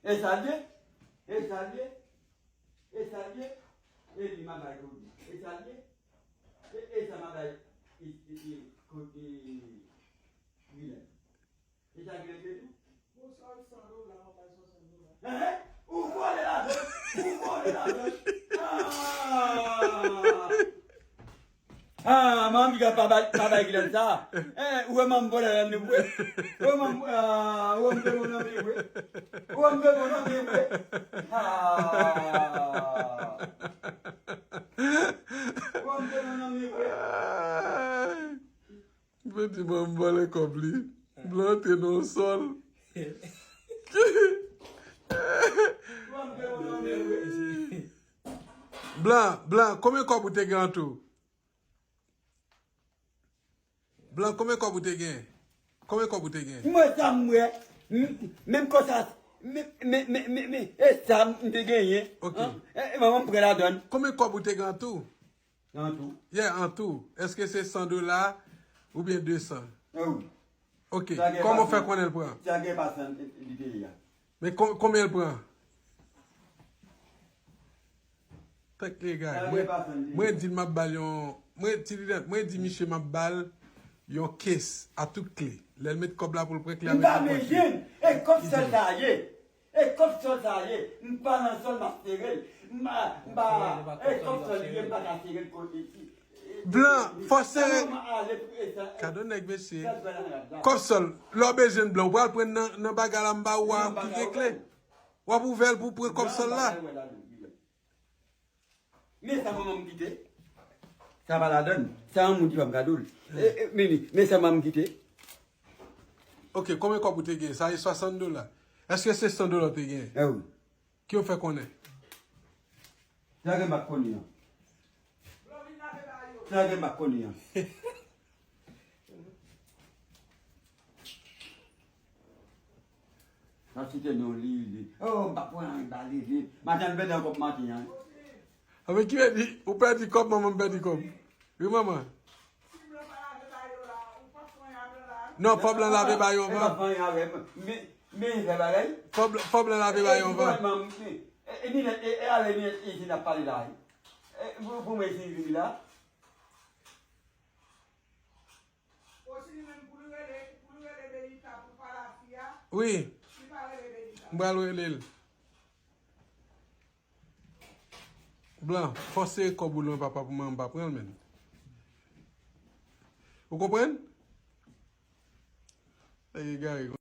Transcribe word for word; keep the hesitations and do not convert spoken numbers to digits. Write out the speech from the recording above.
E sa l ye? E sa l ye? E sa l ye? E li m a bay Claude. E sa l ye? E, e sa m a bay, e, e, e, Claude, e, Guylaine. E sa Guylaine te di? Pou sòl san dola, w ap bay swasant dola. Ehe, ou vole ladan, ou vole ladan. Ah! Ah, manmi, gad pa bay, pa bay Guylaine sa. Eh, ou wè manmi vole ladan vre. Ou wè manmi, ah, ou wè m te bon nan men vre. Ou wè m te bon nan men vre. Ah. Ou wè m te bon nan men vre. Mwen di mwen m vòlè kòb li. Blan te nan sòl. Blan, Blan, konbyen kòb ou te gen an tou? Blan, konbyen kòb ou te gen? Konbyen kòb ou te gen? Mwen sa m wè, m- menm konsa, men, men, men, men, men, e sa m te genyen. Ok. An? E, e manman m pran ladan l. Konbyen kòb ou te gen an tou? An tou. Yeah, an tou. Èske se san dola oubyen de san? Ah wi. Ok. Sa gen kòman w fè konnen l pran? Sa gen pa san li te ye a. Men kon- konbyen l pran? Tèt li egare. Sa Mwen, gen pa san li te ye. Mwen di l m ap ba l yon, mwen, ti Lidant, mwen di misye m ap ba l yon case a tout kle. Lè l met kòb la pou l pran kle avèk yon pòch li. M pa bezwen l. E kòb sòl sa ye. E kòb sòl sa ye, m pa nan sòl m ap sere l. M pa, m pa, e kòb sòl li ye, m pa ka sere l kote isi. Blan, fò sere. Kado nèg mesye. Kòb sòl, lè w bezwen blan, ou pral pran nan, nan bagay la m ba ou a ki gen kle. W ap ouvè l pou w pran kòb sòl la. Men sa manman m kite. Sa pa ladan. Sa yon moun ki pa m kado l. E, e, men, men sa manman m kite. Ok, konbyen kòb ou te gen? Sa e swasant dola. Èske se san dola w te gen? E wi. Ki w fè konnen? Sa gen m pa konnen an. Sa gen m pa konnen an. Sa site non li, li. Oh, m pa pran anyen ba li, li. Maten, l pèdi ankò pou maten an. Anben, ki vle di, ou pèdi kòb, manman m pèdi kòb. Wi, manman. Non, fò blan lave ba yo anvan. E pa fè anyen avè m. Men, men, fè bagay. Fò blan, fò blan lave ba yo anvan. E, e, e, e, e, avè, e, e, e, n ap pale la. E, pou, pou mwen, si vini la. Wi. M pral rele l. Blan, fò sere kòb ou lwen papa pou manman m pa pran l, menn. Ou konprann? Nèg egare.